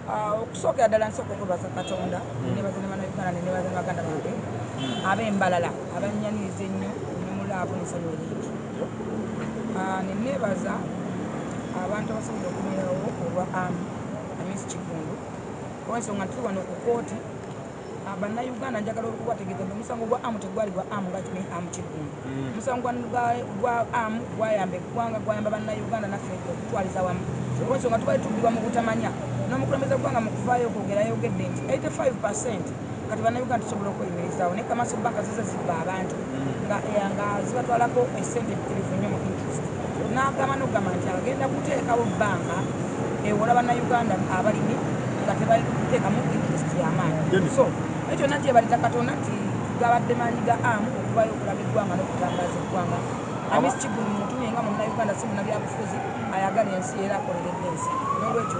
Okusookera ddala nsooka okwebaza Katonda, nebaza ne Bannayuganda, nenebaza ne baganda bange ab'Embalala abannyaniriza ennyo ne mu love n'essanyu eringi. Neneebaza abantu abasobodde okubeerawo olwa Hamis Kiggundu, olw'ensonga nti tuli wano ku kooti. Bannayuganda, njagala okubategeeza nti omusango gwa Amu tegwali gwa Amu nga ne Amu Kiggundu. Omusango gwa Amu gwayamba eggwanga, gwayamba Bannayuganda naffe okutwaliza wamu, olw'ensonga tubadde tubbibwa mu butamanya. N'omukulembeze gwanga mu kuvaayo okwogera yayogedde nti 85% kati Bannayuganda tusobola okweyimirizaawo, naye commercial banka zize zibba abantu nga zibatwalako esente empitirivu nnyo mu interest. N'agamba n'okugamba nti agenda kuteekawo banka ewola Bannayuganda abalimi nga tebateekamu interest y'amaanyi. So ekyo kyonna kyebaliza Katonda nti gabadde maanyi ga Amu okuvayo okulaga eggwanga n'okutangaaza eggwanga. Hamis Kiggundu mutumye nga Munnayuganda, si munnabyabufuzi, ayagala ensi era akoleredde ensi. N'olwekyo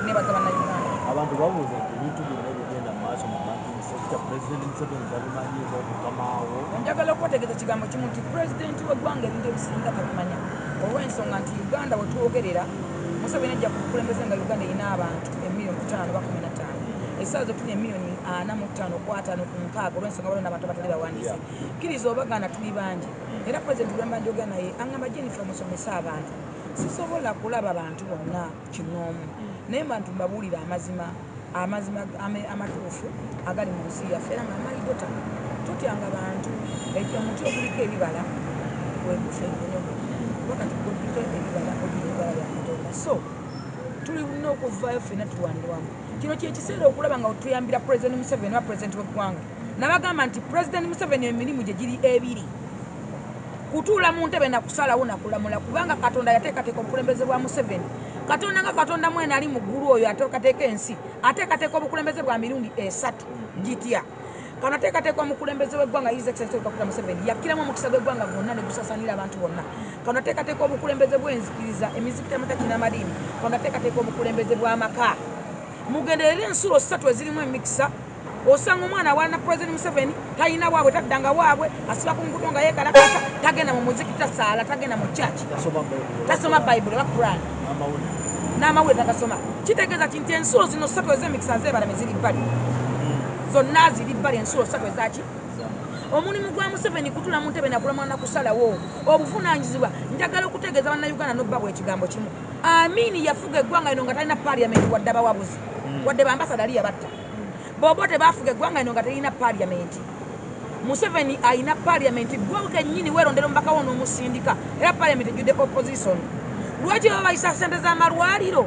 nebaza Bannayuganda. Abantu babuuza nti ebintu byonna ebigenda mu maaso mu banking sector, President Museveni tabimanyiiko, mukamaawo? Njagala okubategeeza kigambo kimu nti pulezidenti w'eggwanga ebintu ebisinga tabimanya, olw'ensonga nti Uganda wetwogerera, Museveni ajja kukulembeze nga Uganda erina abantu emiliyoni 5 oba 15. Essaawa zo tuli emiliyoni 45 ku 50 ku 60, olw'ensonga waliwo n'abantu abatali bawandiise. Kkiriza obagaana, tuli bangi. Era pulezidenti lwemba njogera naye aŋŋamba, "Jennifer, musomese abantu." Sisobola kulaba bantu bonna kinoomu, naye bantu mbabuulira amazima, amazima amatuufu agali mu nsi yaffe. Era mamalidota totyanga bantu. Omuti oguliko ebibala wegufa engonyogo, kuba kati guliko ebibala, ogira ebibala bya Katonda. So tulina okuvaayo ffenna tulwanire wamu. Kino kyekiseera okulaba nga tuyambira President Museveni oba pulezidenti w'eggwanga. Nabagamba nti President Museveni emirimu gye giri ebiri: kutuula mu ntebe nakusalawo nakulamula, kubanga Katonda yateekateeka obukulembeze bwa Museveni. Katonda nga Katonda mwene ali mu ggulu, oyo ateekateeka ensi, ateekateeka obukulembeze bwa mirundi esatu. Gitya? Kano ateekateeka omukulembeze w'eggwanga His Excellency Kaguta Museveni, yakkiramu omukisa gw'eggwanga gwonna ne gusasanira abantu bonna. Kano ateekateeka obukulembeze bw'enzikiriza, emizikiti, amataki n'amadiini. Kano ateekateeka obukulembeze bw'amaka. Mugenderere ensulo ssatu ezirimu emikisa. Osanga omwana awalana President Museveni, talina waabwe, taddanga waabwe, asiba ku ngudo nga yeekalakasa, tagenda mu muziki, tasaala, tagenda mu church, tasoma Bayibuli oba Quran, n'amawulire tagasoma. Kitegeeza ki? Nti ensulo zino ssatu ez'emikisa zeebalame ziri bbali, zonna ziri bbali. Ensulo ssatu ezaki? Omulimu gwa Museveni kutula mu ntebe nakulamula nakusalawo obuvunanyizibwa. Njagala okutegeeza Bannayuganda nobba bwe ekigambo kimu: Amini yafuga eggwanga lino nga talina paliamenti, wadde abawabuzi, wadde bambasada ali yabatta. Bobo tebafuga eggwanga lino nga terina paliamenti. Museveni alina paliamenti, gwe kennyini weerondera omubaka wo n'omusindika, era paliamenti ejjudde opposition. Lwaki baba bayisa sente z'amalwaliro?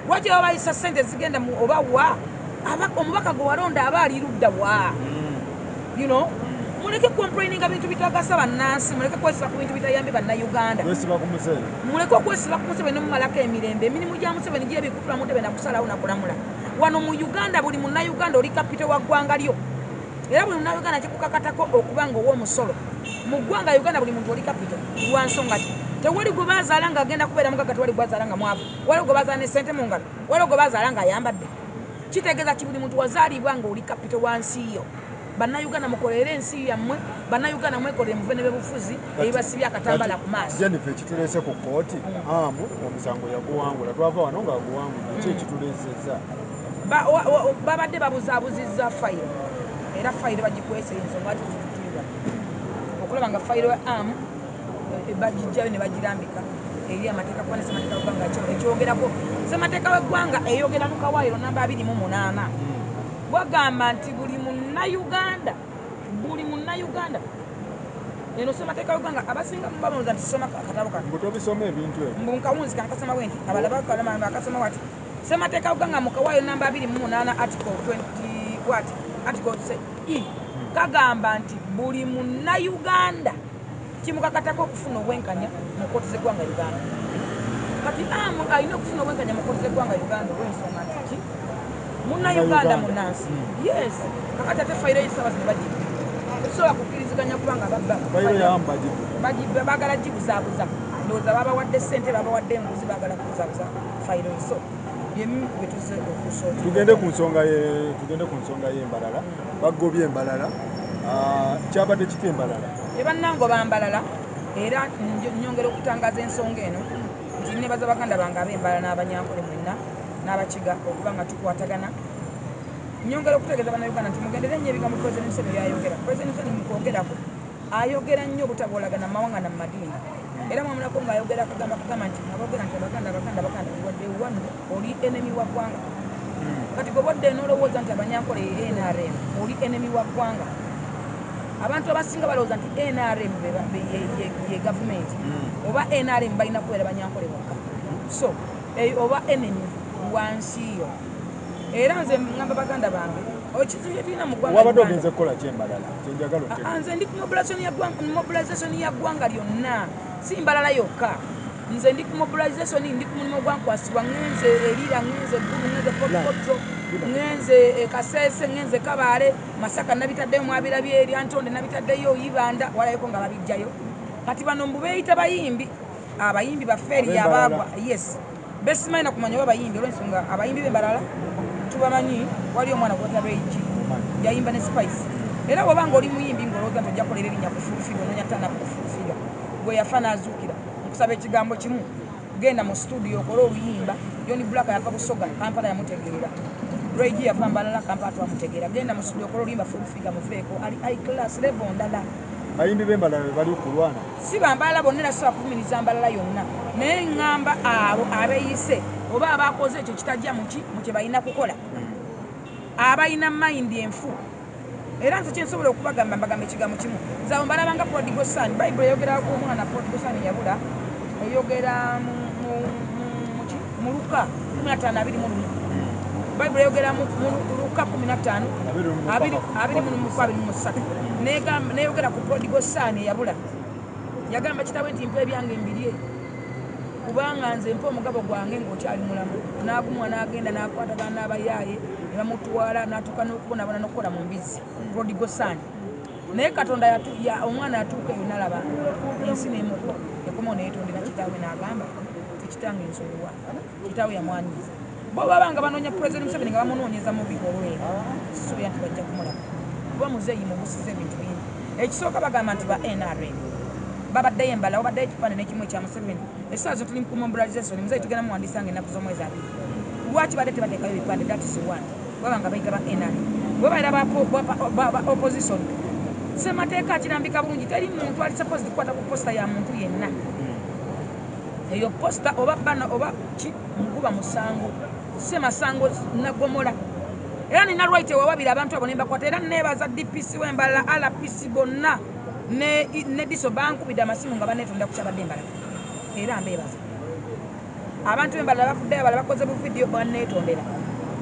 Lwaki baba bayisa sente zigenda mu oba wa omubaka gwe walonda aba ali ludda wa? Muleke complaininga bintu bitagasa bannansi, muleke kwesiba ku bintu bitayambye Bannayuganda. Muleke okwesiba ku Museveni nomumalako emirembe. Emirimu gya Museveni gyebikutula mu ntebe nakusalawo nakulamula. Wano mu Uganda buli Munnayuganda oli kapito wa ggwanga lyo, era buli Munnayuganda kikukakatako okuba nga owa omusolo mu ggwanga Uganda. Buli muntu oli kapito. Lwa nsonga ki? Tewali gwe bazaala nga agenda kubeera mugagga, tewali gwazaala nga mwavu. Waliwo gwe bazaala ne sente mu ngalo, waliwo gwe bazaala nga ayambadde. Kitegeeza ki? Buli muntu wazaalibwa nga oli kapito wa nsi yo. Bannayuganda, mukolere ensi yammwe. Bannayuganda, mwekolere, muve ne bebufuzi ebibasibye akatambala ku maaso. Jennifer, ekituleese ku kooti, Amu omusango yaguwangula, twava wano ng'aguwangudde. Ki ekituleesezza? Babadde babuzaabuzizza fayiro, era fayiro bagikwese. Ensonga tuzitulira okulaba nga fayiro ya Amu bagijjayo ne bagirambika eri amateeka, kuba ne semateeka w'eggwanga ekyogerako. Semateeka w'eggwanga eyogera mu kawaayiro namba 28, bwagamba nti buli Munnayuganda, buli Munnayuganda, eno semateeka w'eggwanga, abasinga mubabuuza nti soma akatabo kano. Mbu tobisoma ebintu ebyo. Mbu nkawunzi kankasoma bwe nti, abalala bakalama bakasoma wati. Semateeka w'eggwanga mu kawaayiro namba 28, article 20, what, article e, kagamba nti buli Munnayuganda kimukakatako okufuna obwenkanya mu kooti z'eggwanga Uganda. Kati Amu alina okufuna obwenkanya mu kooti z'eggwanga Uganda olw'ensonga nti ki? Munnayuganda, munnansi. Yes, kakati ate fayiro y'esaawa zino bagibba. Tetusobola kukkiriziganya kubanga babba Fayiro yamu bagibba. Bagibba, baagala gibuzaabuza. Ndowooza babawadde ssente, babawadde enguzi, baagala kubuzaabuza fayiro. So byemu bye tuzze okusoota. Tugende ku nsonga y'Embalala. Bagobye Embalala. Kyabadde kiki Embalala? Ebannango bambalala, era nyongera okutangaza ensonga eno nti nebaza baganda bange ab'Embalala n'Abanyankole mwenna. n'Abakiga okuba nga tukwatagana. Nyongera okutegeeza Bannayuganda nti mugendere nnyo ebigambo President Museveni byayogera. President Museveni mu kwogerako ayogera nnyo obutaboolagana mu mawanga na mu madiini. Era mwamulako ng'ayogera akagamba akagamba nti aboogera nti Abaganda, Abaganda, Abaganda, wadde wano oli enemy wa ggwanga. Kati gwe bw'odda n'olowooza nti Abanyankole ye NRM, oli enemy wa ggwanga. Abantu abasinga balowooza nti NRM ye gavumenti oba NRM balina kubeera Banyankole bokka. So eyo oba enemy wa nsi yo. Era nze ŋŋamba baganda bange, ekizibu kye tulina mu ggwanga Wabadde Uganda. ogenze kukola ki Embalala? Kyenjagala otegeere. Ah, nze ndi ku mobilization ya ggwanga lyonna, si Mbalala yokka. Nze ndi ku mobilization, ndi ku mulimu gwankwasibwa. Ŋŋenze Erira, ŋŋenze Gulu, ŋŋenze Fort Portal, ŋŋenze e Kasese, ŋŋenze Kabaale, Masaka nabitaddeyo, mwabirabye, Eryantonde nabitaddeyo, Ibanda walayeko nga babijjayo. Kati bano mbu beeyita bayimbi, abayimbi baffe eri Ab'Embalala. abaagwa, yes, besimanyi na kumanya oba bayimbi, olw'ensonga abayimbi b'Embalala tubamanyi. Wali omwana gwata Ray G, yayimba ne Spice. Era bw'oba nga oli muyimbi ng'olowooza nti ojja kukolera erinnya ku Full Figure, onoonya ttaana ku Full Figure gwe yafa n'azuukira, nkusaba ekigambo kimu: genda mu studio okole oluyimba. John Black yava Busoga, Kampala yamutegeera. Ray G yava Mbalala, Kampala twamutegeera. Genda mu studio okole oluyimba. Full Figure muveeko, ali high class, level ndala. Bayimbi b'Embalala be bali okulwana? Si Bambalala bonna, era sobola kuvumiriza Mbalala yonna, naye ŋŋamba abo abeeyise oba abakoze ekyo kitajja muki mu kye balina kukola, abalina mind enfu. Era nze kyensobola okubagamba, mbagamba ekigambo kimu: nze abo mbalabanga prodigal son. Bayibuli eyogera ku omwana prodigal son yabula, eyogera mu Luka 15:21. Bayibuli eyogera mu Luka 15 21, 23, neyogera ku prodigal son eyabula. Yagamba kitawe nti, "Mpa ebyange mbirye, kubanga nze mpa omugabo gwange ng'okyali mulamu." N'agumuwa, n'agenda n'akwatagana n'abayaaye ne bamutwala, n'atuuka n'okubonabona n'okukola mu mbizzi. Prodigal son. Naye Katonda omwana yatuuka eyo nalaba ensi n'emukuba, yakomawo neyetondera kitaawe, n'agamba tikitange nsonyiwa. Kitaawe yamwanyiza. Bo baba nga banoonya President Museveni nga bamunoonyeza mu bikolwa ebyo, sisuubira nti bajja kumulaba, kuba muzeeyi mubusiza ebintu bingi. Ekisooka, bagamba nti ba NRM babaddeyo Embala, wabaddeyo ekipande n'ekimu ekya Museveni. Essaawa zo tuli ku mobilization, muzeeyi tugenda muwandiisa nga ennaku z'omwezi 20. Lwaki badde tebateekayo ebipande? That is one. Baba nga bayita ba NRM, bwe baira ba opposition, semateeka akirambika bulungi: teri muntu ali supposed kukwata ku poster ya muntu yenna. Eyo poster oba bana oba ki, muguba musango semasango nagomola. Era nina right ewawabira abantu abo nembakwata. Era nebaza DPC w'Embalala, RPC bonna ne DISO bankubidde amasimu nga baneetonda ku kyabadde Embalala. Era mbeebaza. Abantu b'Embalala bavuddeyo, abala bakoze bu video, baneetondera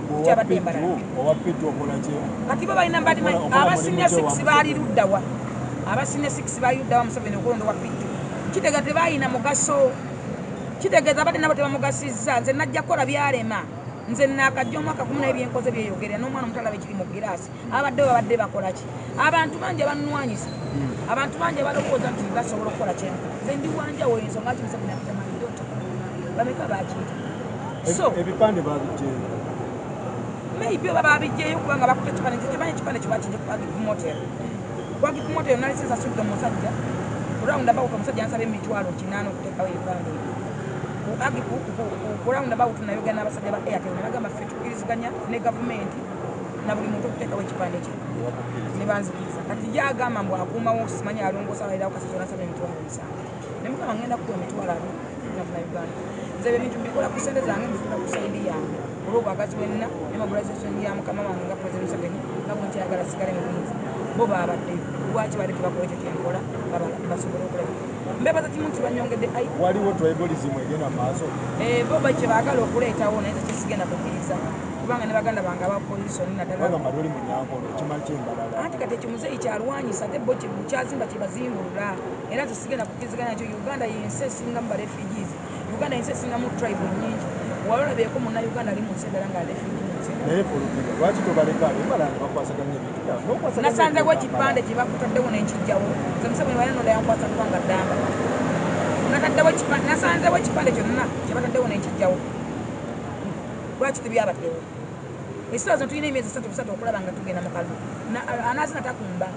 ku kyabadde Embalala. Owa P2 okola ki? Kati bo balina mbali. Okola Aba senior mulimu ki owa 6 baali luddawa? Aba senior 6 baali luddawa Museveni okulonda wa P2? Kitegeeza tebalina mugaso, kitegeeza abadde nabo tebamugasizza. Nze najja kukola byalema. Nze nakajja omwaka gumu, naye byenkoze byeyogerera n'omwana omuto alaba ekiri mu giraasi. Abadde babadde bakola ki? Abantu bangi abanwanyisa, abantu bangi abalowooza nti basobola okukola kyenkola. Nze ndi wanjawulo. Ensonga ki Museveni akita my daughter, bameka bakiyita so Ebipande babijjeyo? Maybe oba babijjeyo kubanga bakuta ekipande. Nze kimanyi ekipande kyebakinje ku Agip Motel. Ku Agip Motel nali sensasudde omusajja round about, omusajja yansaba 800,000 okuteekawo ebipande ebyo ku Agip ku round about. Nayogera n'abasajja ba Airtel ne bagamba ffe tukkiriziganya ne gavumenti na buli muntu okuteekawo ekipande kye, ne banzikiriza. Kati ye agamba mbu akuumawo, simanyi alongoosa, abalirawo kasasiro, nasaba 70,000. Ne mugamba ngenda kukuwa 20,000 nafuna Uganda. Nze ebyo ebintu mbikola ku sente zange, mbikola ku side yange olw'obwagazi bwenna ne mobilization ya mukama wange nga President Museveni, nga bwe nkyayagala sigale mu buyinza. Bo babaddeyo lwaki badde tebakola ekyo kyenkola basobole okulaba? Mbebaza kimu nti banyongedde Waliwo tribalism egenda mu maaso? Bo kye baagala okuleetawo, naye nze kyesigenda kukkiriza, kubanga ne baganda bange aba opposition naddala Bagamba toli Munyankole, okimanyi kyembalala. Anti kati ekyo muzeeyi kyalwanyisa, ate bo kyazimba kyebazimbulula. Era nze sigenda kukkiriziganya nakyo. Uganda yensi esingamu ba refugees, Uganda yensi esingamu tribe nyingi. Walolabyeko Munnauganda ali mu nsi endala nga refugee mu nsi endala? Naye Full Figure, lwaki tobaleka abembalala ne bakwasaganya ebintu byabwe? N'okwasaganya Nasanzewo ebintu ekipande kye bakutaddewo nenkijjawo. Nze Museveni walanoda yankwasa ggwanga ddamba, nataddewo ekipande, nasanzewo ekipande kyonna kyebataddewo nenkijjawo. Lwaki tebyabaddewo? Essaawa zino tulina emyezi 3 3 okulaba nga tugenda mu kalulu. Anaazina takumba.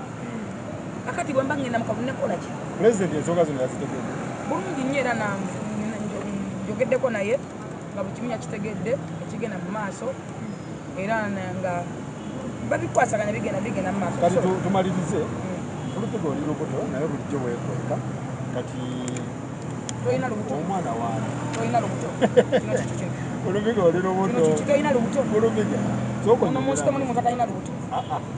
Kakati bwe mba ngenda mu kalulu nekola ki? Pulezidenti ensonga zino yazitegedde? Bulungi nnyo, era njogeddeko naye nga buli kimu yakitegedde. ebigenda mu maaso, era nga babikwasaganya bigenda mu maaso. Kati tumalirize, Fulupiga oli lubuto, naye bulijjo weekweka. Kati tolina lubuto. Omwana waani? Tolina lubuto. Kino kiki kino? Fulupiga oli lubuto. Kino kiki? Tolina lubuto. Fulupiga. Ono mu nsiko mulimu tatalina lubuto.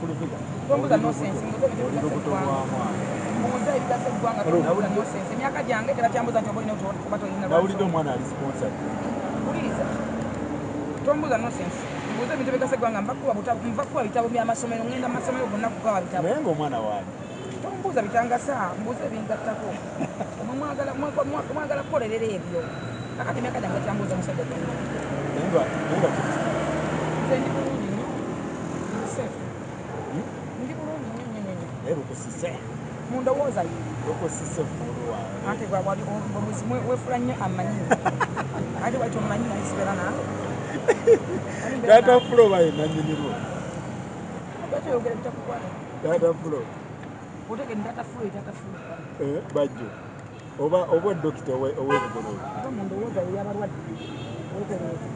Fulupiga. Tombuuza nonsense, mbuuza ebintu Oli ebigasa lubuto eggwanga. lwa mwana. Mbuuza ebigasa eggwanga, tombuuza nonsense. Emyaka gyange tebakyambuuza nti oba olina oba tolina. Nawulidde omwana ali sponsored. Wuliriza, tombuuza nonsense, mbuuza ebintu ebigasa eggwanga. Nva kuba bitabo by'amasomero, ngenda mu masomero gonna kugawa bitabo. Naye ng'omwana waani? Tombuuza bitangasa, mbuuza ebingattako. Mwe mwagala kukolerera ebyo. Kakati emyaka gyange kyambuuza omusajja gonna. Naye nga kiki? Nze ndi bulungi nnyo, ndi safe. Ndi bulungi nnyo nnyo nnyo nnyo. Naye lukusise. Mu ndowooza ye. Lukusise fulu wange. Ate weefula nnyo amanyi, ate wali tomumanyi, nali sibeera naawe. Nali mbeera Taata naawe. Fulo oba ye nannyinirwo? Lwaki oyogera bitakukwata? Taata Fulo. Otegedde taata Fulo ye taata Fulo. Bajjo oba dokita ow'ebugoloobi. Ava mu ndowooza ye y'abalwadde weetereeze.